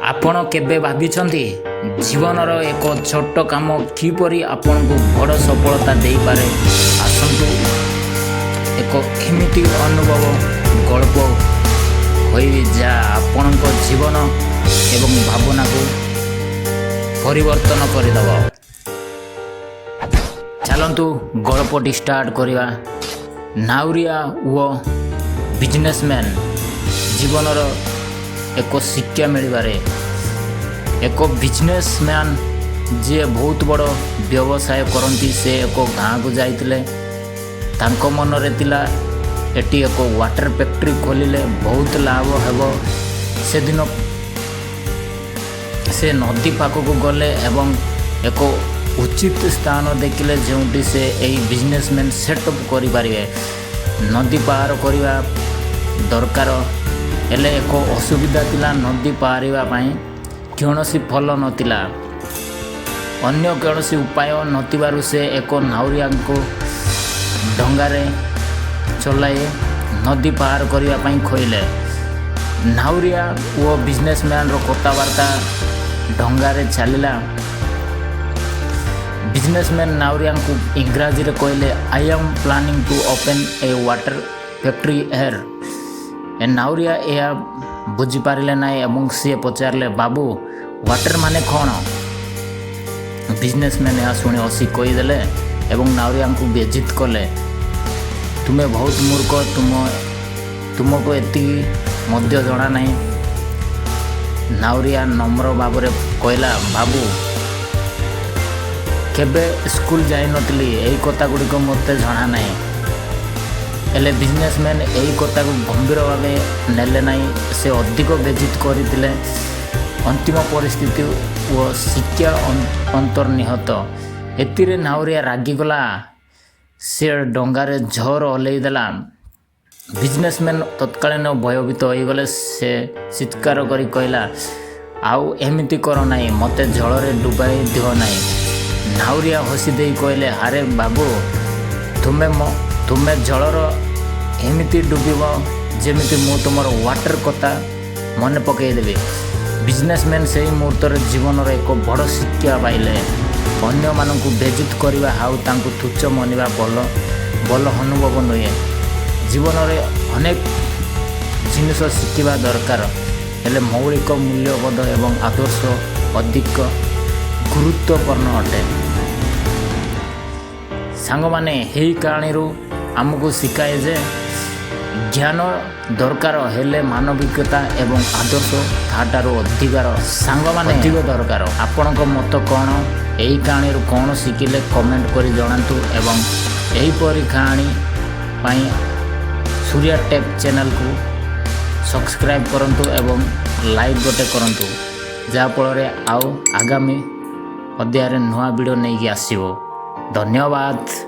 ଆପଣ କେବେ ଭାବିଛନ୍ତି, ଜୀବନର ଏକ ଛୋଟ କାମ କିପରି ଆପଣଙ୍କୁ ବଡ଼ ସଫଳତା ଦେଇପାରେ? ଆସନ୍ତୁ, ଏକ ଏମିତି ଅନୁଭବ ଗଳ୍ପ କହିବି, ଯାହା ଆପଣଙ୍କ ଜୀବନ ଏବଂ ଭାବନାକୁ ପରିବର୍ତ୍ତନ କରିଦେବ। ଚାଲନ୍ତୁ, ଗଳ୍ପଟି ଷ୍ଟାର୍ଟ କରିବା। ନାଉରିଆ ଓ ବିଜନେସମ୍ୟାନ୍। ଜୀବନର ଏକ ଶିକ୍ଷା ମିଳିବାରେ ଏକ ବିଜନେସମ୍ୟାନ୍, ଯିଏ ବହୁତ ବଡ଼ ବ୍ୟବସାୟ କରନ୍ତି, ସେ ଏକ ଗାଁକୁ ଯାଇଥିଲେ। ତାଙ୍କ ମନରେ ଥିଲା, ଏଠି ଏକ ୱାଟର ଫ୍ୟାକ୍ଟ୍ରି ଖୋଲିଲେ ବହୁତ ଲାଭ ହେବ। ସେଦିନ ସେ ନଦୀ ପାଖକୁ ଗଲେ ଏବଂ ଏକ ଉଚିତ ସ୍ଥାନ ଦେଖିଲେ, ଯେଉଁଠି ସେ ଏହି ବିଜନେସମ୍ୟାନ୍ ସେଟଅପ୍ କରିପାରିବେ। ନଦୀ ପାର କରିବା ଦରକାର। ହେଲେ ଏକ ଅସୁବିଧା ଥିଲା। ନଦୀ ପାରିବା ପାଇଁ କୌଣସି ପୋଲ ନଥିଲା। ଅନ୍ୟ କୌଣସି ଉପାୟ ନଥିବାରୁ ସେ ଏକ ନାଉରିଆଙ୍କୁ ଡଙ୍ଗାରେ ଚଲାଇ ନଦୀ ପାର କରିବା ପାଇଁ କହିଲେ। ନାଉରିଆ ଓ ବିଜନେସମ୍ୟାନର କଥାବାର୍ତ୍ତା ଡଙ୍ଗାରେ ଚାଲିଲା। ବିଜନେସମ୍ୟାନ୍ ନାଉରିଆଙ୍କୁ ଇଂରାଜୀରେ କହିଲେ, "I am planning to open a water factory here." ଏ ନାଉରିଆ ଏହା ବୁଝିପାରିଲେ ନାହିଁ ଏବଂ ସିଏ ପଚାରିଲେ, "ବାବୁ, ୱାଟର ମାନେ କ'ଣ?" ବିଜନେସମ୍ୟାନ୍ ଏହା ଶୁଣି ହସି କହିଦେଲେ ଏବଂ ନାଉରିଆଙ୍କୁ ବେଜିତ କଲେ, "ତୁମେ ବହୁତ ମୂର୍ଖ। ତୁମକୁ ଏତିକି ମଧ୍ୟ ଜଣା ନାହିଁ?" ନାଉରିଆ ନମ୍ର ଭାବରେ କହିଲା, "ବାବୁ, କେବେ ସ୍କୁଲ ଯାଇନଥିଲି। ଏହି କଥା ଗୁଡ଼ିକ ମୋତେ ଜଣା ନାହିଁ।" ହେଲେ ବିଜନେସମ୍ୟାନ୍ ଏହି କଥାକୁ ଗମ୍ଭୀର ଭାବେ ନେଲେ ନାହିଁ। ସେ ଅଧିକ ବେଜିତ କରିଥିଲେ। ଅନ୍ତିମ ପରିସ୍ଥିତି ଓ ଶିକ୍ଷା ଅନ୍ତର୍ନିହତ। ଏଥିରେ ନାଉରିଆ ରାଗିଗଲା। ସେ ଡଙ୍ଗାରେ ଜୋର ହଲେଇ ଦେଲା। ବିଜନେସମ୍ୟାନ୍ ତତ୍କାଳୀନ ଭୟଭୀତ ହୋଇଗଲେ। ସେ ଚିତ୍କାର କରି କହିଲା, "ଆଉ ଏମିତି କର ନାହିଁ। ମୋତେ ଜଳରେ ଡୁବାଇ ଦିଅ ନାହିଁ।" ନାଉରିଆ ହସି ଦେଇ କହିଲେ, "ଆରେ ବାବୁ, ତୁମେ ଜଳର ଏମିତି ଡୁବିବ, ଯେମିତି ମୁଁ ତୁମର ୱାଟର କଥା ମନେ ପକାଇଦେବି।" ବିଜନେସମ୍ୟାନ୍ ସେହି ମୁହୂର୍ତ୍ତରେ ଜୀବନର ଏକ ବଡ଼ ଶିକ୍ଷା ପାଇଲେ। ଅନ୍ୟମାନଙ୍କୁ ବେଜିତ କରିବା ଆଉ ତାଙ୍କୁ ତୁଚ୍ଛ ମନିବା ଭଲ ଅନୁଭବ ନୁହେଁ। ଜୀବନରେ ଅନେକ ଜିନିଷ ଶିଖିବା ଦରକାର, ହେଲେ ମୌଳିକ ମୂଲ୍ୟବୋଧ ଏବଂ ଆଦର୍ଶ ଅଧିକ ଗୁରୁତ୍ୱପୂର୍ଣ୍ଣ ଅଟେ। ସାଙ୍ଗମାନେ, ଏହି କାହାଣୀରୁ ଆମକୁ ଶିଖାଏ ଯେ ଜ୍ଞାନ ଦରକାର, ହେଲେ ମାନବିକତା ଏବଂ ଆଦର୍ଶ ତାଠାରୁ ଅଧିକାର, ସାଙ୍ଗମାନେ, ଅଧିକ ଦରକାର। ଆପଣଙ୍କ ମତ କ'ଣ? ଏହି କାହାଣୀରୁ କ'ଣ ଶିଖିଲେ, କମେଣ୍ଟ କରି ଜଣାନ୍ତୁ ଏବଂ ଏହିପରି କାହାଣୀ ପାଇଁ ସୂର୍ୟା ଟେକ୍ ଚ୍ୟାନେଲକୁ ସବସ୍କ୍ରାଇବ୍ କରନ୍ତୁ ଏବଂ ଲାଇକ୍ ଗୋଟେ କରନ୍ତୁ, ଯାହାଫଳରେ ଆଉ ଆଗାମୀ ଅଧ୍ୟାୟରେ ନୂଆ ଭିଡ଼ିଓ ନେଇକି ଆସିବ। ଧନ୍ୟବାଦ।